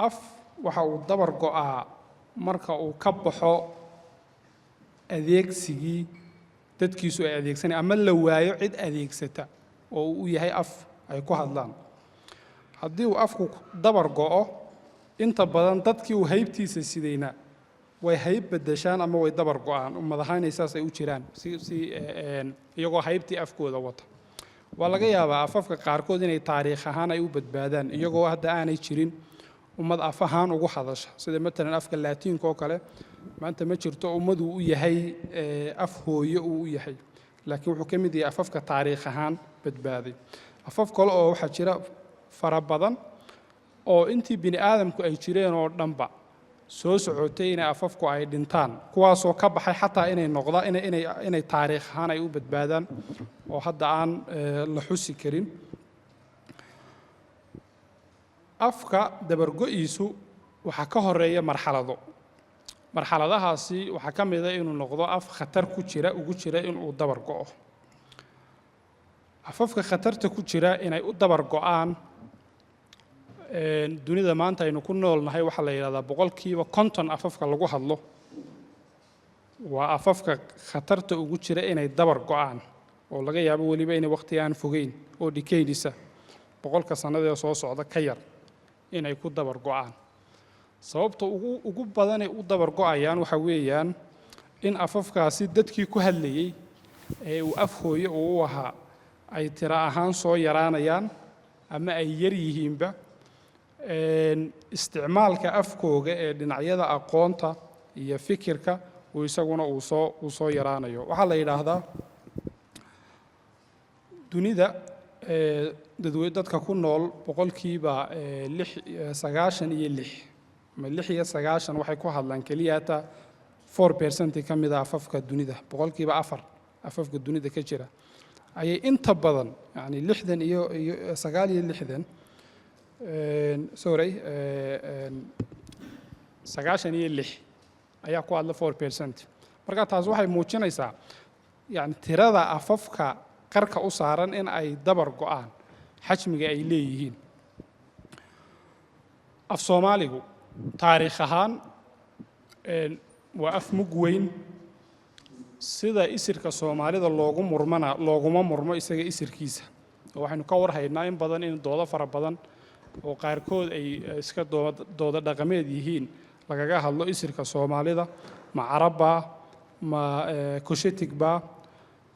Af waxa uu dabar go'aa marka uu ka baxo adeegsigii dadkiisu ay adeegsanayaan, ama la waayo cid adeegsata oo uu u yahay af ay ku hadlaan. Haddii uu afku dabar go'o, inta badan dadkii uu haybtiisa sidayna way hayb beddeshaan ama way dabar go'aan ummad ahaanay, saas ay u jiraan si iyagoo haybtii afkooda wata. Waa laga yaabaa afafka qaarkood inay taariikh ahaan ay u badbaadaan, iyagoo hadda aanay jirin ummad af ahaan ugu hadasha, sida matalan afka Laatiinka oo kale. Maanta ma jirto ummadu u yahay af hooye uu u yahay, laakiin wuxuu ka mid yahay afafka taariikh ahaan badbaaday. Afaf kale oo waxaa jira fara badan oo intii bini aadamku ay jireen oo dhanba soo socotay inay afafku ay dhintaan, kuwaasoo ka baxay xataa inay noqdaan inay taariikh ahaan ay u badbaadaan oo hadda aan la xusi karin. Afka dabargo'iisu waxaa ka horeeya marxalado. Marxaladahaasi waxaa ka mid a inuu noqdo af khatar ku jira, ugu jira inuu dabar go'o. Afafka khatarta ku jira inay u dabar go'aan, dunida maanta aynu ku noolnahay waxaa la yidhahdaa 50% afafka lagu hadlo waa afafka khatarta ugu jira inay dabar go'aan, oo laga yaabo weliba inay waqti aan fogeyn oo decades-a, 100-ka sannadee soo socda ka yar, inay ku dabar go'aan. Sababta ugu badanay u dabar go'ayaan waxa weeyaan in afafkaasi dadkii ku hadlayey ee uu af hooye uu u ahaa ay tira ahaan soo yaraanayaan ama ay yar yihiinba. Isticmaalka afkooga ee dhinacyada aqoonta iyo fikirka uu isaguna uu soo yaraanayo. Waxaa la yidhaahdaa dunida dadka ku nool 6 96 ama 96 waxay ku hadlaan keliya hataa 4% ka mid a afafka dunida. 4% afafka dunida ka jira ayay inta badan, yani 60 iyo 69, sorry, 96 ayaa ku hadla 4%. Marka taas waxay muujinaysaa yani tirada afafka qarka u saaran in ay dabar go'aan xajmiga ay leeyihiin. Af Soomaaligu taariikh ahaan waa af mug weyn. Sida isirka Soomaalida loogu murmana looguma murmo isaga isirkiisa, oo waxaynu ka warhaynaa in badan in doodo fara badan oo qaarkood ay iska doodo dhaqameed yihiin lagaga hadlo isirka Soomaalida, ma Carabbaa, ma Cushitic baa.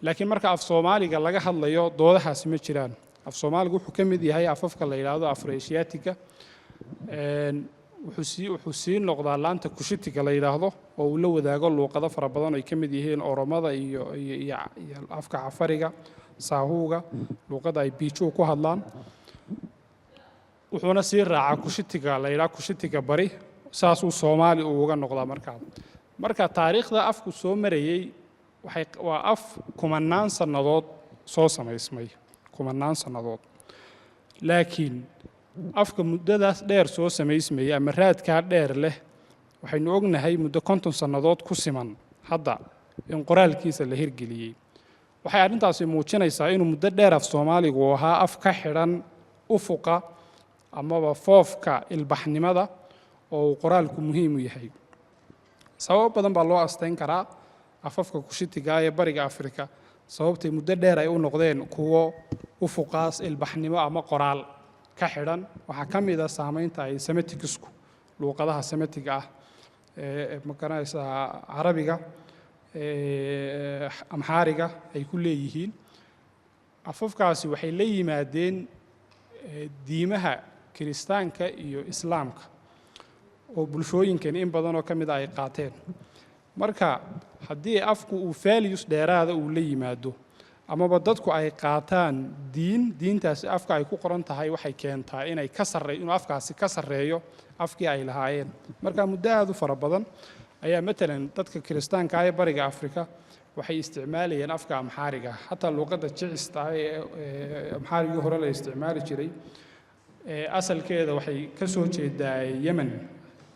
Laakiin marka af Soomaaliga laga hadlayo, doodahaasi ma jiraan. Af Soomaaligu wuxuu ka mid yahay afafka la yidhaahdo Afroasiatica. Wuxuu sii noqdaa laanta Kushitiga la yidhaahdo oo uu la wadaago luuqado fara badan oo ay ka mid yihiin Oromada iyo afka Cafariga, Saahuuga, luuqada ay Biijuhu ku hadlaan. Wuxuuna sii raacaa Kushitiga la yidhaha Kushitiga bari, saasuu Soomaali uu uga noqdaa. Marka taariikhda afku soo marayey waxay waa af kumanaan sannadood soo samaysmay, kumanaan sannadood. Laakiin afka muddadaas dheer soo samaysmayey ama raadkaa dheer leh, waxaynu ognahay muddo 50 sannadood ku siman hadda in qoraalkiisa la hirgeliyey. Waxay arrintaasi muujinaysaa inuu muddo dheer af Soomaaligu ahaa af ka xidhan ufuqa amaba foofka ilbaxnimada oo uu qoraalku muhiim u yahay. Sababo badan baa loo astayn karaa afafka Kushitiga ee Bariga Afrika sababtay muddo dheer ay u noqdeen kuwo ufuqaas ilbaxnimo ama qoraal ka xidhan. Waxaa ka mid a saamaynta ay Semiticsku, luuqadaha Semitiga ah ee, ma garanaysaa, Carabiga, Amxaariga ay ku leeyihiin. Afafkaasi waxay la yimaadeen diimaha Kiristaanka iyo Islaamka oo bulshooyinkan in badan oo ka mid a ay qaateen. Marka haddii afku uu values dheeraada uu la yimaado amaba dadku ay qaataan diin, diintaasi afka ay ku qoran tahay, waxay keentaa inay ka sarrey inuu afkaasi ka sarreeyo afkii ay lahaayeen. Marka muddo aad u fara badan ayaa matalan dadka Kiristaanka ah ee Bariga Afrika waxay isticmaalayeen afka Amxaariga. Xataa luuqadda jicista ah ee Amxaarigii hore la isticmaali jiray asalkeeda waxay ka soo jeedaa Yemen,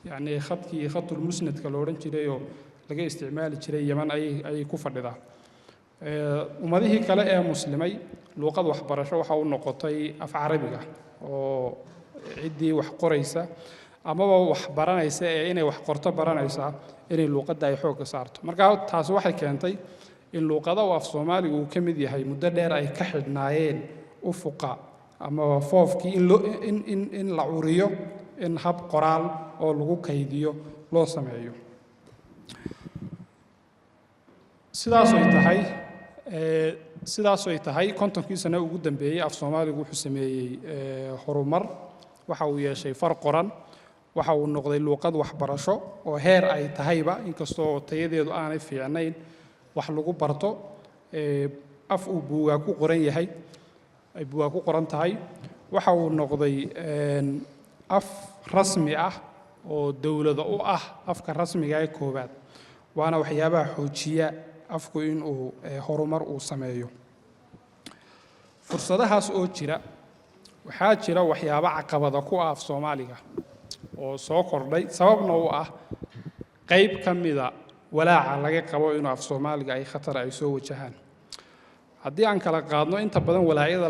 yacni khadkii khatulmusnadka la odhan jirayoo laga isticmaali jiray Yemen ayay ku fadhidaa. Ummadihii kale ee muslimay luuqad waxbarasho waxa u noqotay af Carabiga, oo ciddii wax qoraysa Amaba wax baranaysa ee inay wax qorto baranaysaa inay luuqadda ay xoogga saarto. Marka taasi waxay keentay in luuqada uu af Soomaaligu uu ka mid yahay muddo dheer ay ka xidhnaayeen ufuqa amaba foofkii in loo in in in la curiyo, in hab qoraal oo lagu kaydiyo loo sameeyo. Sidaasooy tahay, 50kii sano ugu dambeeyey af Soomaaligu wuxuu sameeyey horumar. Waxa uu yeeshay far qoran, waxa uu noqday luuqad waxbarasho oo heer ay tahayba, inkastoo tayadeedu aanay fiicnayn, wax lagu barto, af uu buugaa ku qoran yahay, ay buugaa ku qoran tahay. Waxa uu noqday af rasmi ah oo dowlada u ah afka rasmiga ee koowaad, waana waxyaabaha xoojiya afku inuu horumar uu sameeyo. Fursadahaas oo jira, waxaa jira waxyaabo caqabada ku ah af Soomaaliga oo soo kordhay, sababna u ah qayb ka mida walaaca laga qabo inuu af Soomaaliga ay khatar ay soo wajahaan. Haddii aan kala qaadno, inta badan walaacyada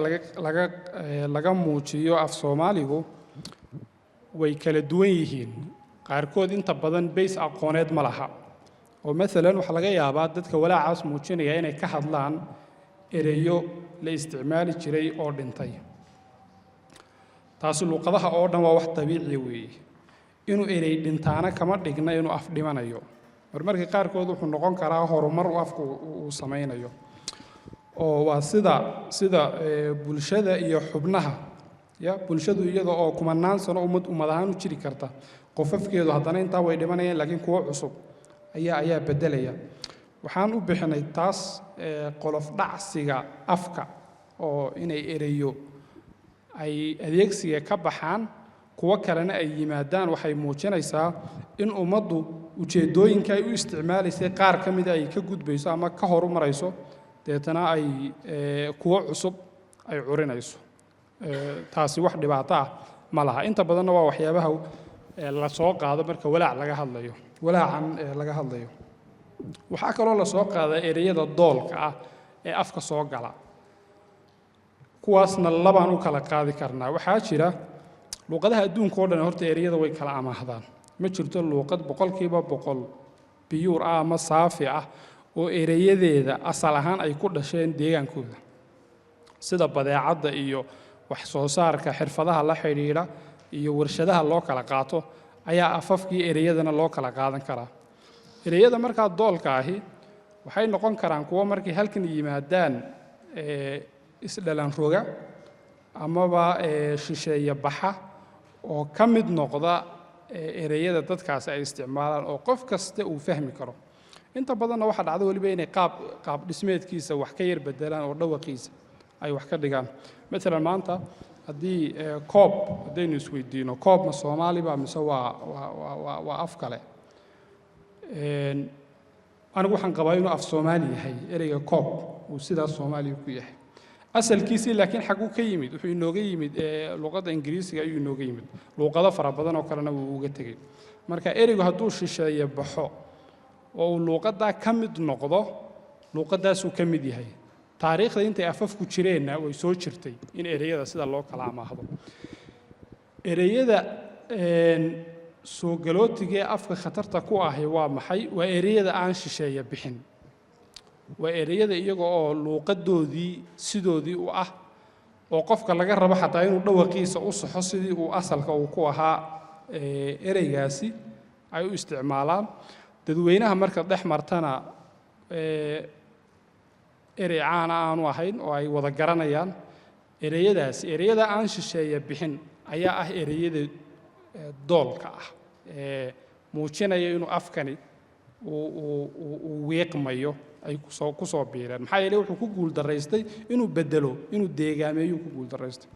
laga muujiyo af Soomaaligu way kala duwan yihiin. Qaarkood inta badan base aqooneed ma laha, oo maalan waxaa laga yaabaa dadka walaacaas muujinaya inay ka hadlaan ereyo la isticmaali jiray oo dhintay. Taasi luuqadaha oo dhan waa wax dabiiciya weeye. Inuu erey dhintaana kama dhigna inuu af dhimanayo. Marmarka qaarkood wuxuu noqon karaa horumar uu afku uu samaynayo, oo waa sida bulshada iyo xubnaha ya bulshadu, iyada oo kumanaan sano ummad ahaan u jiri karta, qofafkeedu haddana intaa way dhimanayaan, laakiin kuwo cusub ayaa beddelaya. Waxaan u bixinay taas qolof dhacsiga afka, oo inay ereyo ay adeegsiga ka baxaan, kuwo kalena ay yimaadaan, waxay muujinaysaa in ummaddu ujeeddooyinka ay u isticmaalaysay qaar ka mida ay ka gudbayso ama ka horumarayso, deetana ay kuwo cusub ay curinayso. Taasi wax dhibaato ah ma laha. Inta badanna waa waxyaabaha la soo qaado marka walaac laga hadlayo, walaacan laga hadlayo. Waxaa kaloo la soo qaadaa ereyada doolka ah ee afka soo gala. Kuwaasna labaan u kala qaadi karnaa. Waxaa jira luuqadaha adduunka oo dhan horta ereyada way kala amaahdaan. Ma jirto luuqad 100% pure ah ama saafi ah oo ereyadeeda asal ahaan ay ku dhasheen deegaankooda. Sida badeecadda iyo wax soo saarka, xirfadaha la xidhiidha iyo warshadaha loo kala qaato ayaa afafkii ereyadana loo kala qaadan karaa. Ereyada markaa doolka ahi waxay noqon karaan kuwo markay halkan yimaadaan isdhalan roga amaba shisheeye baxa oo ka mid noqda ereyada dadkaasi ay isticmaalaan oo qof kasta uu fahmi karo. Inta badanna waxaa dhacda weliba inay qaab dhismeedkiisa wax ka yar bedelaan oo dhawaqiisa ay wax ka dhigaan. Maalan maanta haddii koob haddaynu isweydiino, koob ma Soomaaliba mise waa af kale? Anigu waxaan qabaa inuu af Soomaali yahay. Ereyga koob uu sidaas Soomaaliya ku yahay asalkiisii, laakiin xagguu ka yimid? Wuxuu inooga yimid luqadda Ingiriisiga ayuu inooga yimid, luuqado fara badan oo kalena wuu uga tegey. Marka ereygu hadduu shisheeye baxo oo uu luuqaddaa ka mid noqdo, luuqaddaasuu ka mid yahay. Taariikhda intay afafku jireenna way soo jirtay in ereyada sida loo kala amaahdo. Ereyada soo galootiga ee afka khatarta ku ahi waa maxay? Waa ereyada aan shisheeye bixin, waa ereyada iyaga oo luuqadoodii sidoodii u ah, oo qofka laga rabo xataa inuu dhawaqiisa u saxo sidii uu asalka uu ku ahaa ereygaasi ay u isticmaalaan dadweynaha. Marka dhex martana erey caana aanu ahayn oo ay wada garanayaan ereyadaasi. Ereyada aan shisheeye bixin ayaa ah ereyada doolka ah ee muujinaya inuu afkani uu wiiqmayo, ay kusoo biireen, maxaa yeelay wuxuu ku guul daraystay inuu bedelo, inuu deegaameeyuu ku guul daraystay.